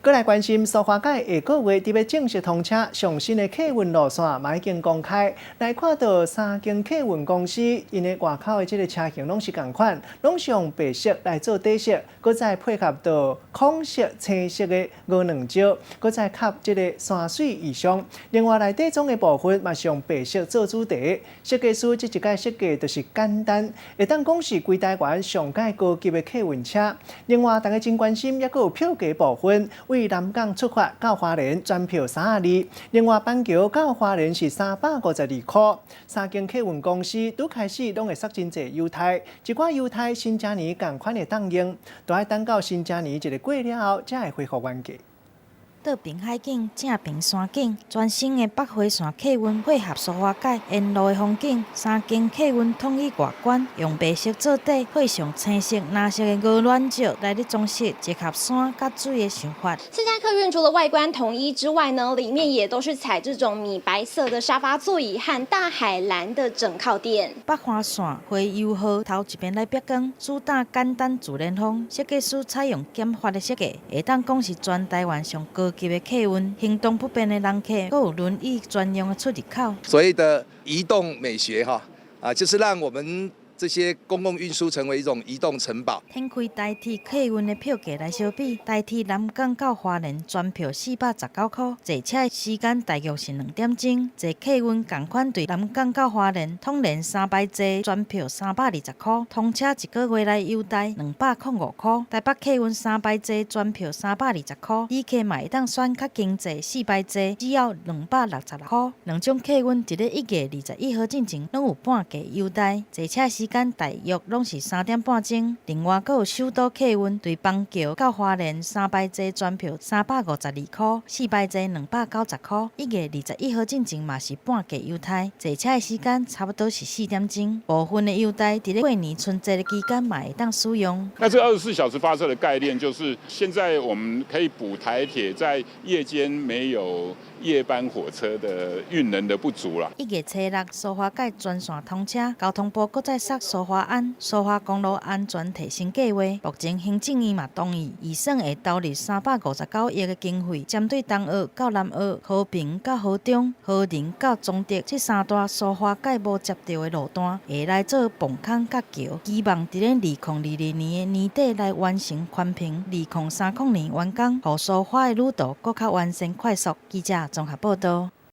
閣來關心蘇花改下個月佇欲正式通車，上新的客運路線嘛已經公開。來看到三間客運公司，𪜶的外口的這个車型攏是仝款，攏是用白色來做底色，閣再配合到孔色、青色的鵝卵石，閣再合這个山水意象。另外內底裝的部分嘛是用白色做主題。設計師這一擺設計就是簡單，會當講是規台灣上蓋高級的客運車。另外，大家真關心，猶閣有票價部分。對南港出發到花蓮全票32，另外板橋到花蓮是352箍。三間客運公司拄開始攏會塞真濟優待，一寡優待新正年仝款會當用，都愛等到新正年一个過了後，才會恢復原價。倒爿海景，正爿山景，全新的北回線客運配合蘇花改沿路的風景，三間客運統一外觀，用白色做底，配上青色、藍色的鵝卵石來咧裝飾，結合山佮水的想法。四家客運除了外觀統一之外呢，裡面也都是採這種米白色的沙發座椅和大海藍的枕靠墊。北環線回遊號頭一邊來曝光，主打簡單自然風，設計師採用減法的設計，會當講是全台灣上高級的客運，行動不便的人客，閣有輪椅專用的出入口。所謂的移動美學，哈啊，就是讓我們這些公共運輸成為一種移動城堡。展開台鐵客運的票價來相比，台鐵南港到花蓮全票419箍，坐車的時間大約是2點鐘。坐客運仝款對南港到花蓮，統聯三排坐全票320箍，通車一個月內優待205箍。台北客運三排坐全票320箍，旅客嘛會當選較經濟四排坐，只要266箍。兩種客運佇咧1月21號進前，攏有半價優待，坐車時間大約攏是3點半鐘。另外，閣有首都客運對板橋到花蓮三排坐全票352箍，四排坐290箍。1月21號進前嘛是半價優待，坐車的時間差不多是4點鐘。部分的優待佇咧過年春節的期間嘛會當使用。那這24小時發車的概念，就是現在我們可以補台鐵在夜間沒有夜班火車的運能的不足啦。1月初六，蘇花改全線通車，交通部閣再釋蘇花安、蘇花公路安全提升計劃。目前行政院嘛同意，預算會投入359億的經費，針對東澳到南澳、和平到河中、和林到彰德這三大蘇花改無接著的路段，會來做磅空佮橋，期望佇咧2022年的年底來完成寬平，2030年完工，予蘇花的旅途閣較完善快速。記者綜合報道。